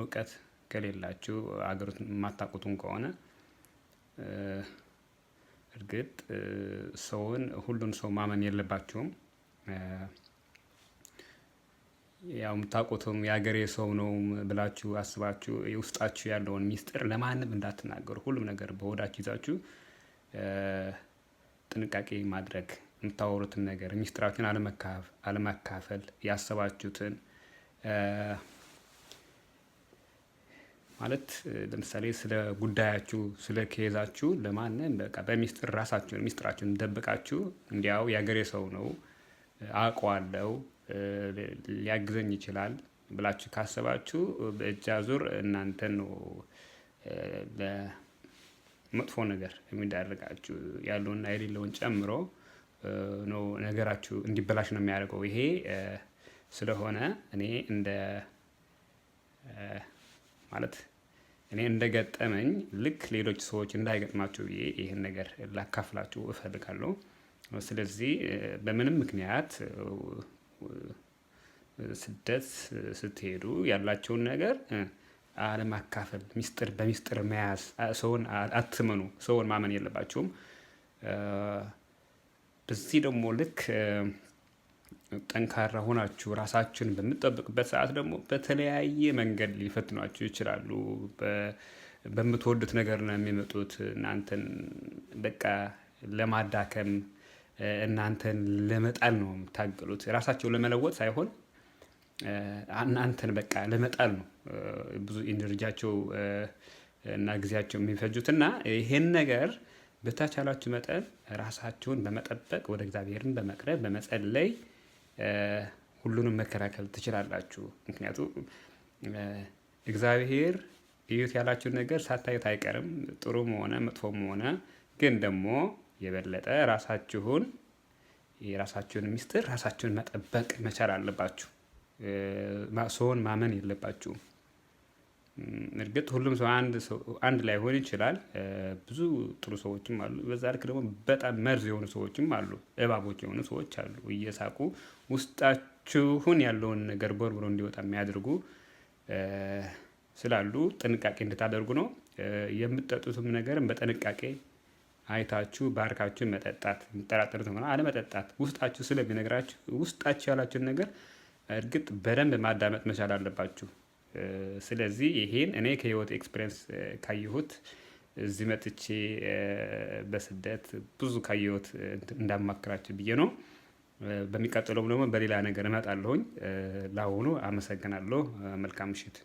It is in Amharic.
እውቀት ከሌላችሁ፣ አገሩን የማታውቁትን ከሆነ፣ እርግጥ ሰውን ሁሉን ሰው ማመን የለባችሁም። ያው የምታውቁትም የሀገሬ ሰው ነው ብላችሁ አስባችሁ የውስጣችሁ ያለውን ሚስጥር ለማንም እንዳትናገሩ። ሁሉም ነገር በሆዳችሁ ይዛችሁ ጥንቃቄ ማድረግ፣ የምታወሩትን ነገር ሚስጥራችሁን አለመካፈል፣ ያሰባችሁትን ማለት ለምሳሌ ስለ ጉዳያችሁ፣ ስለ case ኣችሁ ለማንም በቃ በሚስጥር ራሳችሁን ሚስጥራችሁን ደብቃችሁ እንዲያው የሀገሬ ሰው ነው፣ አውቀዋለሁ፣ ሊያግዘኝ ይችላል ብላችሁ ካሰባችሁ በእጅ አዙር እናንተን ነው ለመጥፎ ነገር የሚዳርጋችሁ። ያለውና የሌለውን ጨምሮ ነው ነገራችሁ እንዲበላሽ ነው የሚያደርገው። ይሄ ስለሆነ እኔ እንደ ማለት እኔ እንደገጠመኝ ልክ ሌሎች ሰዎች እንዳይገጥማቸው ብዬ ይህን ነገር ላካፍላችሁ እፈልጋለሁ። ስለዚህ በምንም ምክንያት ስደት ስትሄዱ ያላቸውን ነገር አለማካፈል፣ ሚስጥር በሚስጥር መያዝ፣ ሰውን አትመኑ፣ ሰውን ማመን የለባችሁም። በዚህ ደግሞ ልክ ጠንካራ ሆናችሁ ራሳችሁን በምትጠብቅበት ሰዓት ደግሞ በተለያየ መንገድ ሊፈትኗችሁ ይችላሉ። በምትወዱት ነገር ነው የሚመጡት፣ እናንተን በቃ ለማዳከም፣ እናንተን ለመጣል ነው የሚታገሉት። ራሳቸውን ለመለወጥ ሳይሆን እናንተን በቃ ለመጣል ነው ብዙ energy ያቸው እና ጊዜያቸው የሚፈጁት። እና ይሄን ነገር በተቻላችሁ መጠን ራሳችሁን በመጠበቅ፣ ወደ እግዚአብሔርን በመቅረብ፣ በመጸለይ ሁሉንም መከላከል ትችላላችሁ። ምክንያቱም እግዚአብሔር እዩት ያላችሁን ነገር ሳታዩት አይቀርም። ጥሩም ሆነ መጥፎም ሆነ ግን ደግሞ የበለጠ ራሳችሁን፣ የራሳችሁን ሚስጥር ራሳችሁን መጠበቅ መቻል አለባችሁ። ሰውን ማመን የለባችሁም። እርግጥ ሁሉም ሰው አንድ ሰው አንድ ላይሆን ይችላል። ብዙ ጥሩ ሰዎችም አሉ። በዛ ልክ ደግሞ በጣም መርዝ የሆኑ ሰዎችም አሉ። እባቦች የሆኑ ሰዎች አሉ። እየሳቁ ውስጣችሁን ያለውን ነገር ቦርብሮ እንዲወጣ የሚያደርጉ ስላሉ ጥንቃቄ እንድታደርጉ ነው። የምትጠጡትም ነገርም በጥንቃቄ አይታችሁ ባርካችሁ መጠጣት፣ የምትጠራጠሩት ሆነ አለመጠጣት ውስጣችሁ ስለሚነግራችሁ ውስጣችሁ ያላችሁን ነገር እርግጥ በደንብ ማዳመጥ መቻል አለባችሁ። ስለዚህ ይሄን እኔ ከህይወት experience ካየሁት፣ እዚህ መጥቼ በስደት ብዙ ካየሁት እንዳማክራችሁ ብዬ ነው። በሚቀጥለውም ደግሞ በሌላ ነገር እመጣለሁኝ። ለአሁኑ አመሰግናለሁ። መልካም ምሽት።